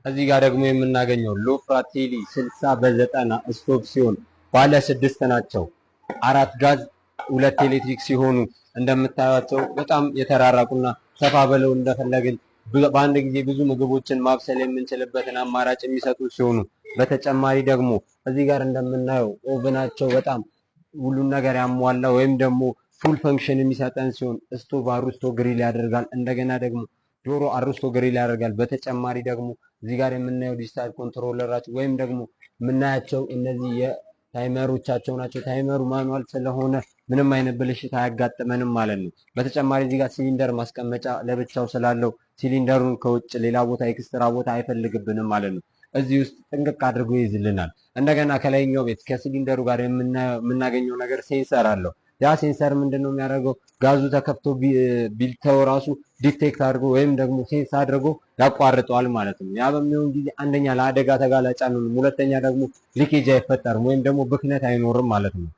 እዚህ ጋር ደግሞ የምናገኘው ሎፍራቴሊ 60 በ90 ስቶቭ ሲሆን ባለ 6 ናቸው። 4 ጋዝ 2 ኤሌክትሪክ ሲሆኑ እንደምታዩቸው በጣም የተራራቁና ሰፋ ብለው እንደፈለግን በአንድ ጊዜ ብዙ ምግቦችን ማብሰል የምንችልበትን አማራጭ የሚሰጡ ሲሆኑ በተጨማሪ ደግሞ እዚህ ጋር እንደምናየው oven ኣቸው በጣም ሁሉን ነገር ያሟላ ወይም ደግሞ full function የሚሰጠን ሲሆን ስቶቭ አሩስቶ grill ያደርጋል። እንደገና ደግሞ ዶሮ አሩስቶ grill ያደርጋል። በተጨማሪ ደግሞ እዚህ ጋር የምናየው digital controller ኣቸው ወይም ደግሞ የምናያቸው እነዚህ የ timer ኦቻቸው ናቸው። Timer ኡ manual ስለሆነ ምንም አይነት ብልሽት አያጋጥመንም ማለት ነው። በተጨማሪ እዚህ ጋር ሲሊንደር ማስቀመጫ ለብቻው ስላለው ሲሊንደሩን ከውጭ ሌላ ቦታ extra ቦታ አይፈልግብንም ማለት ነው። እዚህ ውስጥ ጥንቅቅ አድርጎ ይይዝልናል። እንደገና ከላይኛው ቤት ከሲሊንደሩ ጋር የምናገኘው ነገር sensor አለው። ያ sensor ምንድነው የሚያደርገው? ጋዙ ተከፍቶ ቢተው ራሱ detect አድርጎ ወይም ደግሞ sense አድርጎ ያቋርጠዋል ማለት ነው። ያ በሚሆን ጊዜ አንደኛ ለአደጋ ተጋላጭ አንሆንም፣ ሁለተኛ ደግሞ leakage አይፈጠርም ወይም ደግሞ ብክነት አይኖርም ማለት ነው።